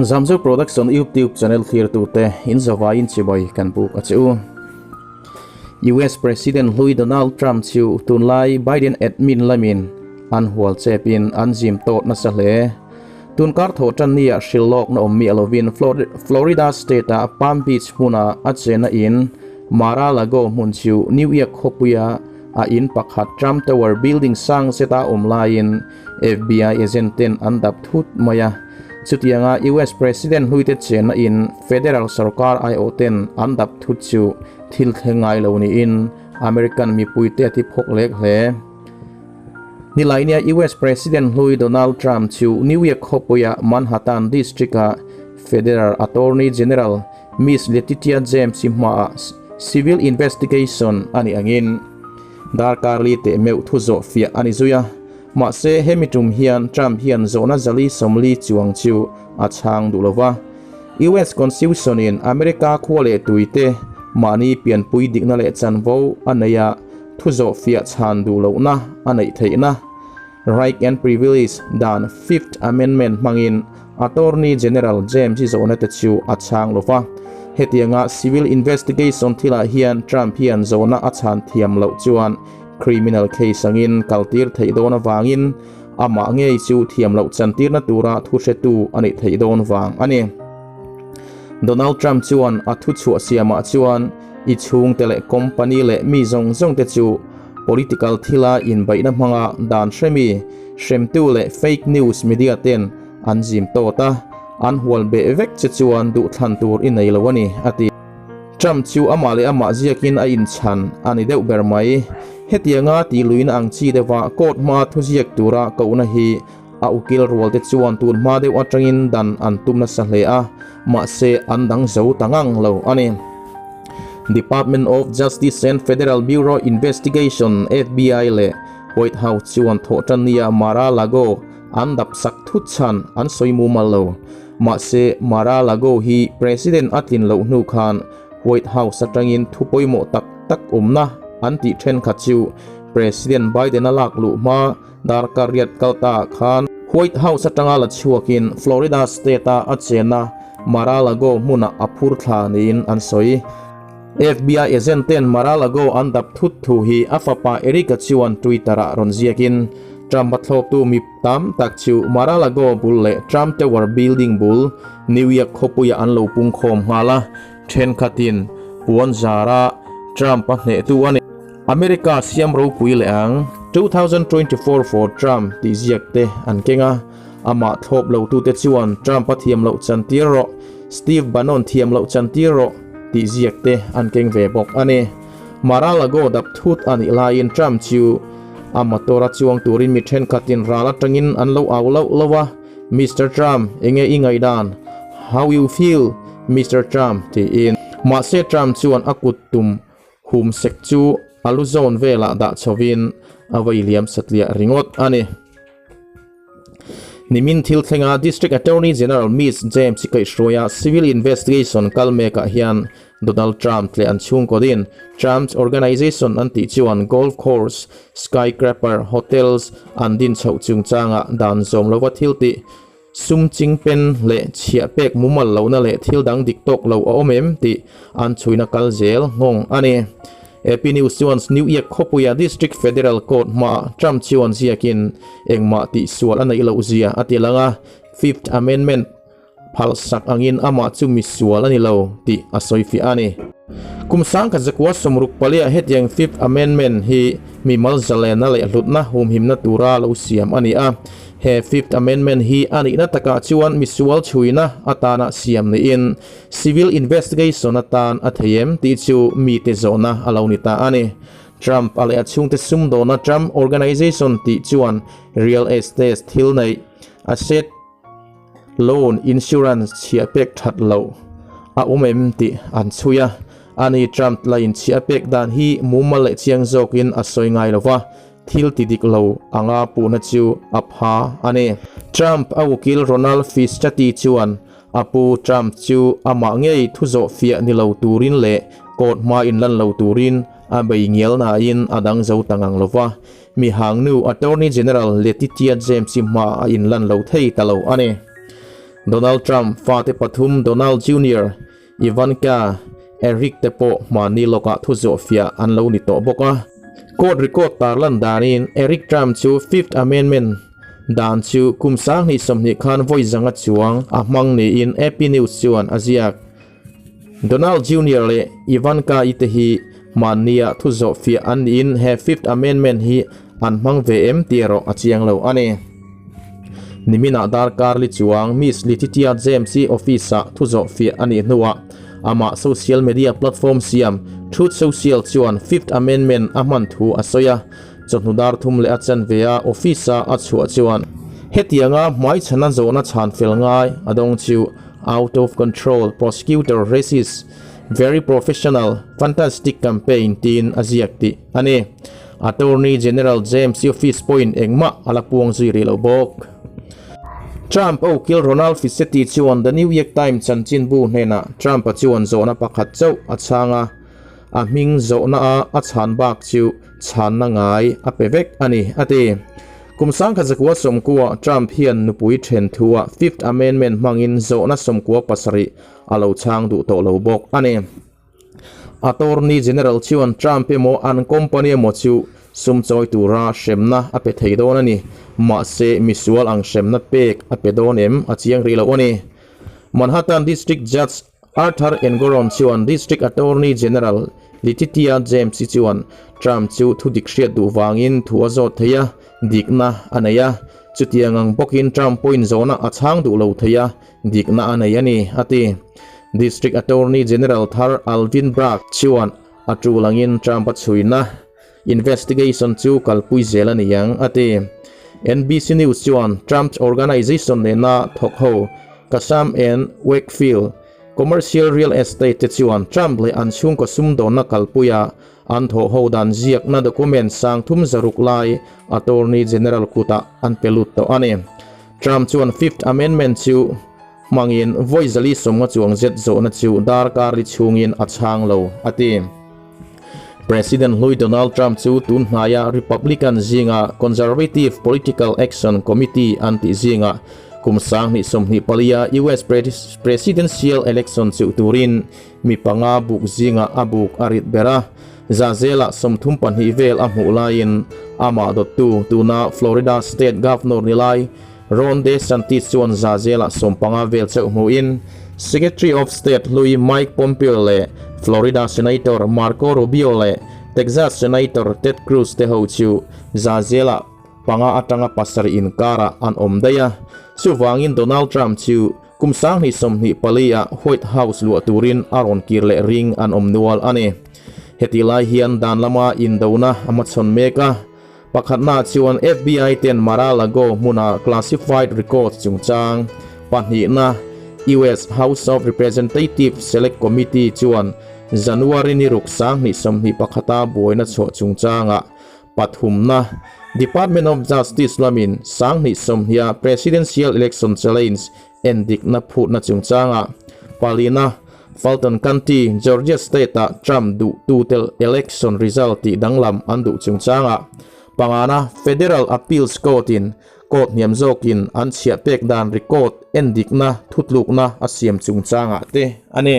Zamzo Production YouTube channel thlirtute in zavaiin chibai kan buk a che u. US President hlui Donald Trump chu tunlai Biden admin lamin an hual chepin an zim tawt nasa hle. Tunkar thawh tan nia hrilh lawkna awm miah lovin Florida State-a Palm Beach hmuna a chena in Mar-a-Lago hmun chu New York khawpuia a in pakhat Trump Tower building sang zeta awm laiin FBI agent ten an dap thut mai a. Chutianga US President hluite chenna in federal sarkar aiawh ten an dap thut chu thil thleng ngai lo niin American mipuite a ti phawk lek hle. Nilainia US President hlui Donald Trump chu New York khawpuia Manhattan District-a Federal Attorney General Miss Letitia James-i hmaah civil investigation a nih angin Darkar li teh meuh thu zawh fiah a ni zui a, mahse hemi tum hian Trump hian zawhna zali 40 chuang chu a chhang duh lo va. US Constitution in America khua leh tuite mahni pianpui dikna leh chanvo a nei a, thu zawh fiah chhan duh lohna a neih theihna Right and Privilege dan Fifth Amendment hmangin Attorney General James i zawhna te chu a chhang lo va. Hetianga civil investigation thilah hian Trump hian zawhna a chhan thiam loh chuan criminal case angin kaltir theih dawn avangin amah ngei chu thiam loh chantirna tura thu hretu a nih theih dawn vang a ni. Donald Trump chuan a thuchhuah siamah chuan i chhungte leh company leh mi zawng zawng te chu Political thila inbeihna hmanga dan hremi, hremtu leh fake news media ten an zim tawt a, an hual beh vek che chuan duhthlan tur i nei lo a ni, a ti. Trump chu amah leh amah ziakin a inchhan a ni deuh ber mai. Hetianga tihluihna ang chi deuha court hmaa thuziak tura kohna hi a ukil rualte chuan tun hma deuh atangin dan an tum nasa hle a, mahse an dang zo ta ngang lo a ni. Department of Justice and Federal Bureau Investigation, FBI, leh White House chuan thawhtannia Mar-a-Lago an dap sak thut chhan an sawi mumal lo. Mahse Mar-a-Lago hi President a tlin loh hnu khan White House atangin thu pawimawh tak tak awmna an tih thenkhat chu President Biden-a lak luh hma Darkar riat kal ta khan White House atanga la chhuakin Florida State-a a chenna Mar-a-Lago hmunah a phur thla niin an sawi. FBI agent ten Mar-a-Lago an dap thut thu hi a fapa Eric-a chuan Twitter-ah rawn ziakin, Trump a thlawktu mi tam tak chu Mar-a-Lago bul leh Trump Tower building bul New York khawpuiah an lo pungkhawm nghal a, thenkhatin puan zara Trump a hnehtu a ni. America siam ropui leh ang 2024 for Trump tih ziak te an keng a, amah thlawp lo tute chuan Trump a thiam loh chan tir rawh, Steve Bannon thiam loh chan tir rawh tih ziak te an keng ve bawk a ni. Mar-a-Lago dap thut a nih laiin Trump chu a motor a chuang turin mi thenkhatin ral atangin an lo au loh loh a, Mister Trump, enge i ngaihdan? How you feel, Mister Trump? tiin. Mahse Trump chuan a kut tum Hum sek chu a lu zawn velah dah chhovin a vei liam satliah ringawt a ni. Nimin thil thlenga District Attorney General Miss James i kaihhruaia civil investigation kal mekah hian Donald Trump leh an chhungkaw din Trump's Organization an tih chuan golf course, skyscraper, hotels an din chhoh chungchangah dan zawm lova thil tih Sum chingpen leh chhiah pek mumal lohna leh thil dang dik tawk lo a awm em tih an chhuina kal zel nghawng a ni. AP News chuan New York khawpuia District Federal Court hmaah Trump chuan ziakin engmah tihsual a neih loh zia a ti lang a, Fifth Amendment phalsak angin amah chu misual a ni lo tih a sawifiah a ni. Kum 1964 hetiang Fifth Amendment hi mimal zalenna leh hlutna humhimna tura lo siam a ni a. He Fifth Amendment hi a nihna takah chuan misual chhuina atana siam niin civil investigation atan a thei em tih chu mite zawhna a lo ni ta a ni. Trump a leh a chhungte sumdawna Trump Organization tih chuan real estate thil neih, asset, loan, insurance chhiah pek that loh a awm em tih an chhui a. Ani Trump la inchhiah pek dan hi mumal leh chiang zawkin a sawi ngai lo va. Thil ti dik lo anga puhna chu a pha a ni. Trump a ukil Ronald Fischetti chuan a pu Trump chu amah ngei thu zawh fiah ni lo turin leh court hma inlan lo turin a bei ngial nain a dang zo ta ngang lo va, mi hangnu Attorney General Letitia James-i hma a inlan lo thei ta lo a ni. Donald Trump fate pathum Donald Junior, Ivanka, Eric te pawh hmanni lawkah thu zawhfiah an lo ni tawh bawk a. Court record tarlan danin Eric Trump chu Fifth Amendment dan chu kum 2020 khan vawi zanga chuang a hmang niin AP News chuan a ziak. Donald Junior leh Ivanka-i te hi hmannia thu zawhfiah an niin he Fifth Amendment hi an hmang ve em tih erawh a chiang lo a ni. Niminah darkar li chuang Miss Letitia James-i office-ah thu zawhfiah a nih hnuah amah social media platform siam Truth Social chuan Fifth Amendment a hman thu a sawi a, chawhnu dar thum leh a chanve a office-a a chhuah chuan hetianga hmaichhana zawhna chhan fel ngai a dawng chu Out of control, prosecutor, racist, very professional, fantastic campaign tiin a ziak tih a ni. Attorney General James office pawhin engmah a la puang zui rih lo bawk. Trump a ukil Ronald Fisetti chuan The New York Times chanchinbu hnenah Trump-a chuan zawhna pakhat chauh a chhang a, a hming zawhna a a chhan bak chu chhanna ngai a pe vek a ni, a ti. Kum 1990 Trump hian nupui then thua Fifth Amendment hmangin zawhna 97 a lo chhang duh tawh lo bawk a ni. Attorney General chuan Trump emaw an company emaw chu sum chawi tura hremna a pe thei dawn a ni. Mahse, misual ang hremna pek a pe dawn em a chiang rih lo a ni. Manhattan District Judge Arthur Engoron chuan District Attorney General Letitia James-i chuan Trump chu thu dik hriat duh vangin thu a zawt thei a, dikna a nei a. Chutiang ang bawkin Trump pawhin zawhna a chhang duh lo thei a, dikna a nei a ni, a ti. District Attorney General thar Alvin Bragg chuan a tul angin Trump a chhuina investigation chu kalpui zel a ni ang, a ti. NBC News chuan Trump's organization nena thawk ho Kasam and Wakefield Commercial Real Estate te chuan Trump leh an chhungkaw sumdawnna kalpuia an thawh ho dan ziakna document 3600 lai Attorney General kutah an pe lut tawh a ni. Trump chuan Fifth Amendment chu hmangin vawi 450 chuang zet zawhna chu darkar li chhungin a chhang lo, a ti. President hlui Donald Trump chu tun hnaia Republican zinga Conservative Political Action Committee an tih zinga kum 2024 a US presidential election chuh turin mi panga buk zinga a buk a rit ber a, zahzela 32 vel a hmuh laiin amah dawttu tuna Florida State Governor ni lai Ron DeSantis chuan zahzela 15 vel chauh hmuhin Secretary of State hlui Mike Pompeo leh Florida Senator Marco Rubio leh Texas Senator Ted Cruz te ho chu zahzela panga atanga pasarih inkarah an awm daih a. Chuvangin Donald Trump chu kum 2024 ah White House luah turin a rawn kir leh ring an awm nual a ni. Hetih lai hian dan lama indona a hmachhawn mek a. Pakhatna chuan FBI ten Mar-a-Lago hmuna classified records chungchang pahnihna US House of Representatives Select Committee chuan January ni ruk 2021 a buaina chhuah chungchangah pathumna Department of Justice lamin 2020 a presidential election challenge endikna phutna chungchangah palina Fulton County, Georgia State-ah Trump duhtu te election result tih danglam an duh chungchangah pangana Federal Appeals Court-in court hniam zawkin an chhiah pek dan record endikna thutlukna a siam chungchangah te a ni.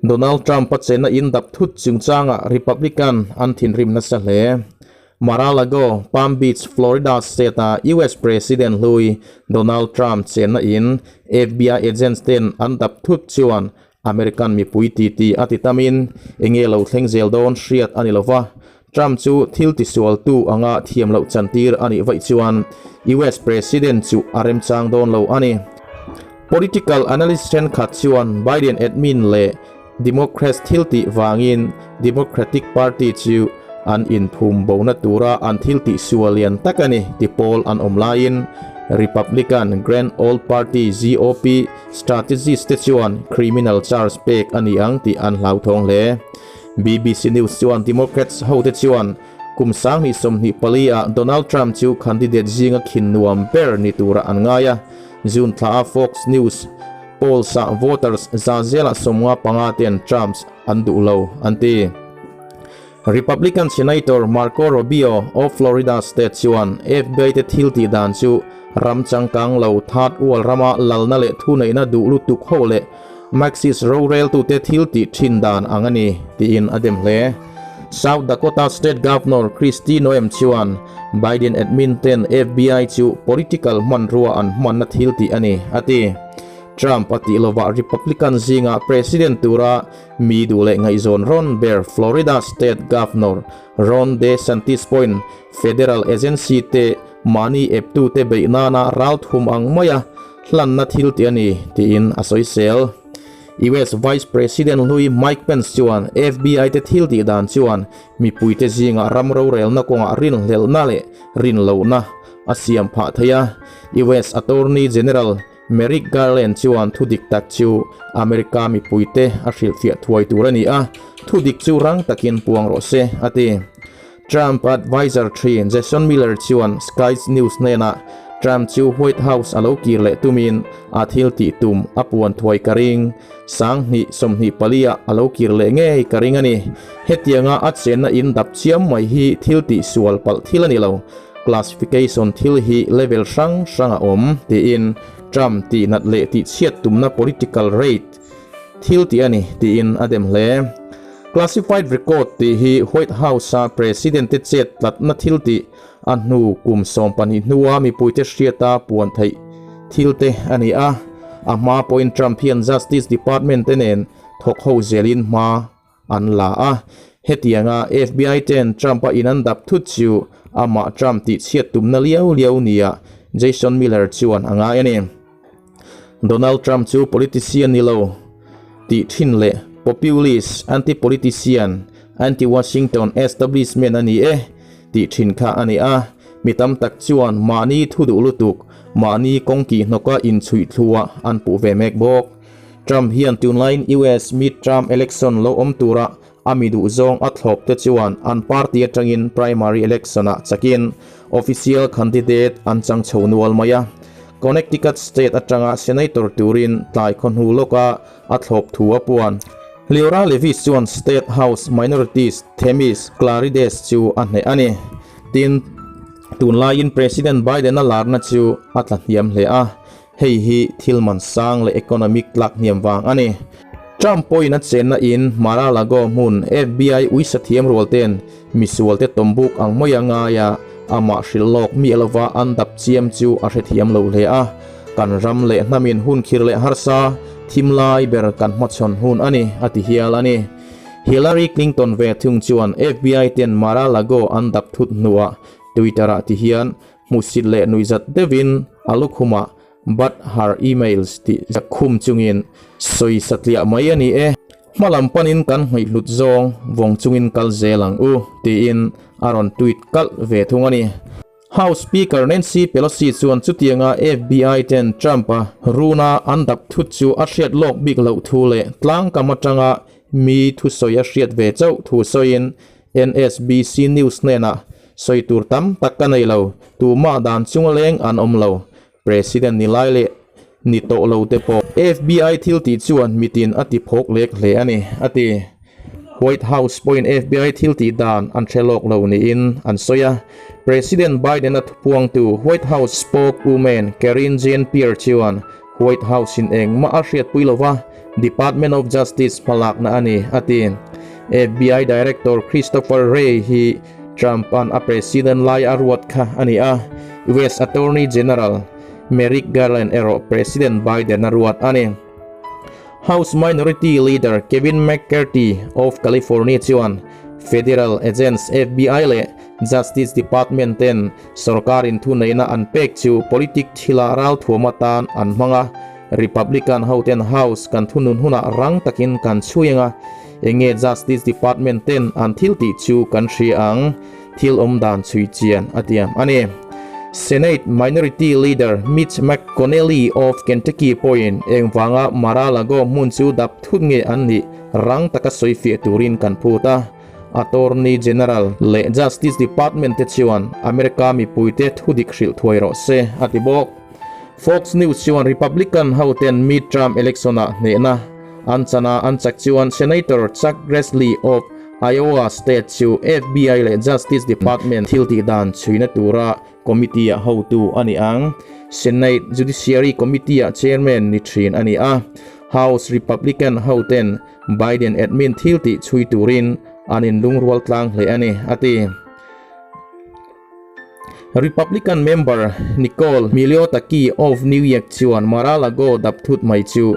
Donald Trump a chena in dap thut chungchangah Republican an thinrim nasa hle. Mar-a-Lago, Palm Beach, Florida State-a US President hlui Donald Trump chenna in FBI agents ten an dap thut chuan American mipui titi a ti tamin enge lo thleng zel dawn hriat a ni lova, Trump chu thil tisualtu anga thiam loh chantir a nih vaih chuan US President chu a remchang dawn lo a ni. Political analyst thenkhat chuan Biden admin leh Democrats thil tih vangin Democratic Party chu an inphum bona tura an thil tih sual lian tak a ni ti pawl an awm laiin Republican Grand Old Party, GOP, strategist te chuan criminal charge pek a ni ang tih an hlauthawng hle. BBC News chuan Democrats hote chuan kum 2024 ah Donald Trump chu candidate zinga khin nuam ber ni tura an ngai a, June thla a Fox News polls ah voters zahzela 55 ten Trump an duh lo an ti. Republican Senator Marco Rubio of Florida State chuan FBI te thil tih dan chu Ram changkang lo Third World rama lalna leh thuneihna duh lutuk ho leh Marxist roreltute thil tih thin dan ang a ni, tiin a dem hle. South Dakota State Governor Kristi Noem chuan Biden admin ten FBI chu political hmanrua an hmanna thil tih a ni, a ti. Trump a tih lovah Republican zinga President tura mi duh leh ngaihzawn rawn ber Florida State Governor Ron DeSantis pawhin federal agency te mahni eptute beih nana ral thum ang maia hlanna thil tih a ni, tiin a sawisel. US Vice President hlui Mike Pence chuan FBI te thil tih dan chuan mipuite zingah ram rorelna kawngah rinhlelhna leh rinlohna a siam phah thei a. US Attorney General Merrick Garland chuan thu dik tak chu America mipuite a hrilhfiah thuai tur a ni a, thu dik chu rang takin puang rawh se, a ti. Trump adviser thin Jason Miller chuan Sky News hnenah Trump chu White House a lo kir leh tumin a thil tih tum a puan thuai ka ring. 2024 ah a lo kir leh ngei ka ring a ni. Hetianga a chenna in dap chiam mai hi thil tih sual palh thil a ni lo. Classification thil hi level hrang hrang a awm, tiin Trump tih nat leh tih chhiat tumna political raid thil tih a ni, tiin a dem hle. Classified record tih hi White House-a President te chet tlatna thil tih a hnu kum 12 hnua mipuite hriata puan theih thil te a ni a. A hma pawhin Trump hian Justice Department te nen thawk ho zelin hma an la a. Hetianga FBI ten Trump-a in an dap thut chu amah Trump tih chhiat tumna liau liau nia Jason Miller chuan a ngai a ni. Donald Trump chu politician ni lo tih thin leh populist, anti-politician, anti-Washington establishment a ni e tih thin kha a ni a. Mi tam tak chuan mahni thu duh lutuk, mahni kawng kihhnawka inchhuih thluah an puh ve mek bawk. Trump hian tunlaiin US midterm election lo awm tura a mi duhzawng a thlawp te chuan an party atangin primary election ah chakin official candidate an chang chho nual mai a. Connecticut state atanga senator turin tlai khawhnu lawka a thlawp thu a puan. Leora Levis chuan State House Minorities Themis Klarides chu a hneh a ni. Tin, tunlaiin President Biden-a larna chu a tla hniam hle a. Hei hi thil man sang leh economic tlak hniam vang a ni. Trump pawhin a chenna in Mar-a-Lago hmun FBI uisa thiam rual ten misual te tawmbuk ang mai a ngai a, amah hrilh lawk miah lova an dap chiam chu a hrethiam lo hle a. Kan ram leh hnamin hun khir leh harsa thim lai ber kan hmachhawn hun a ni, a ti hial a ni. Hillary Clinton ve thung chuan FBI ten Mar-a-Lago an dap thut hnuah Twitter-ah ti hian Hmuhsit leh nuihzat deuhin a lukhumah But her emails tih khum chungin sawi satliah mai a ni e. Hmalam panin kan hmuihhlut zawng vawng chungin kal zel ang u, tiin a rawn tweet kalh ve thung a ni. House Speaker Nancy Pelosi chuan chutianga FBI ten Trump-a runa an dap thut chu a hriat lawk bik loh thu leh tlangkam atanga mi thusawi a hriat ve chauh thu sawiin NSBC News hnenah Sawi tur tam tak ka nei lo, tumah dan chunga leng an awm lo, President ni lai leh ni tawh lo te pawh. FBI thil tih chuan mitin a ti phawk lek hle a ni, a ti. White House pawhin FBI thil tih dan an hre lawk lo niin an sawi a. President Biden-a thupuangtu White House spokeswoman Karine Jean-Pierre chuan White House-in engmah a hriatpui lo va, Department of Justice hmalakna a ni, a ti. FBI Director Christopher Wray hi Trump-a'n a president lai a ruat kha a ni a, US Attorney General Merrick Garland erawh President Biden a ruat a ni. House Minority Leader Kevin McCarthy of California chuan federal agents FBI leh Justice Department ten sorkarin thuneihna an pek chu politic thila ralthuam atan an hmang a, Republican hoten House kan thunun hunah rang takin kan chhui ang a, enge Justice Department ten an thil tih chu kan hria ang, thil awm dan chhui chian a tiam a ni. Senate Minority Leader Mitch McConnelly of Kentucky pawhin engvanga Mar-a-Lago hmun chu dap thut nge an nih rang taka sawi fiah turin kan phut a. Attorney General leh Justice Department te chuan America mipuite thudik hrilh thuai rawh se, a ti bawk. Fox News chuan Republican hoten midterm election-ah hnehna an chan a, an chak chuan Senator Chuck Grassley of Iowa State chu FBI leh Justice Department thil tih dan chhuina tura committee-ah hotu a ni ang. Senate Judiciary Committee-ah chairman ni thin a ni a. House Republican hoten Biden admin thil tih chhui turin an inlungrual tlang hle a ni, a ti. Republican member Nicole Miliotaki of New York chuan Mar-a-Lago dap thut mai chu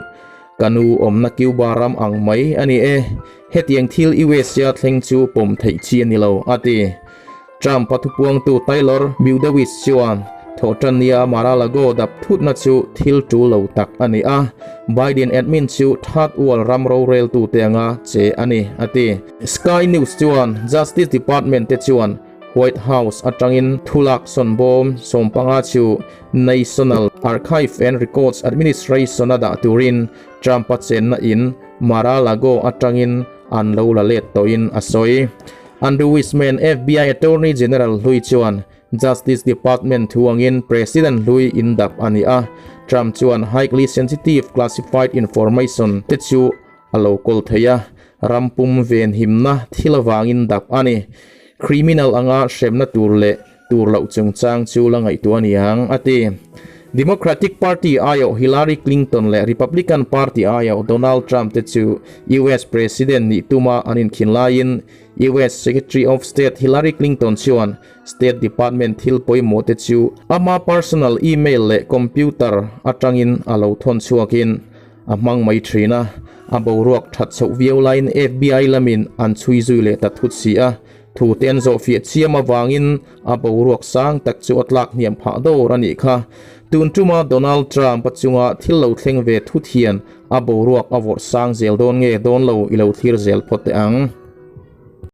ka nu awmna Cuba ram ang mai a ni e, hetiang thil US-a thleng chu pawm theih chi a ni lo, a ti. Trump-a thupuangtu Taylor Budowitz chuan Thawhtannia Mar-a-Lago dap thutna chu thil tul lo tak a ni a, Biden admin chu third world ram roreltute anga che a ni, a ti. Sky News chuan Justice Department te chuan White House atangin thulak sawnbawm 15 chu National Archive and Records Administration a dah turin Trump-a chenna in Mar-a-Lago atangin an lo la let tawhin a sawi. Andrew Wisman, FBI Attorney General hlui chuan Justice Department thu angin President hlui in dap a ni a, Trump chuan highly sensitive classified information te chu a lo kawl thei a, ram pum venhimna thil avangin dap a ni. Criminal anga hremna tur leh tur loh chungchang chu la ngaihtuah a ni ang, a ti. Democratic Party aiawh Hillary Clinton leh Republican Party aiawh Donald Trump te chu US President nih tuma an inkhin laiin US Secretary of State Hillary Clinton chuan State Department thil pawimawh te chu ama personal email leh computer atangin a lo thawn chhuakin a hmang mai thin a, a boruak that chhoh viau laiin FBI lamin an chhui zui leh ta thut si a. Thu te an zawhfiah chiam avangin a boruak sang tak chu a tlak hniam phah dawr a nih kha. Tun tuma Donald Trump a chunga thil lo thleng ve thut hian a boruak a vawrh sang zel dawn nge dawn lo i lo thlir zel phawt teh ang.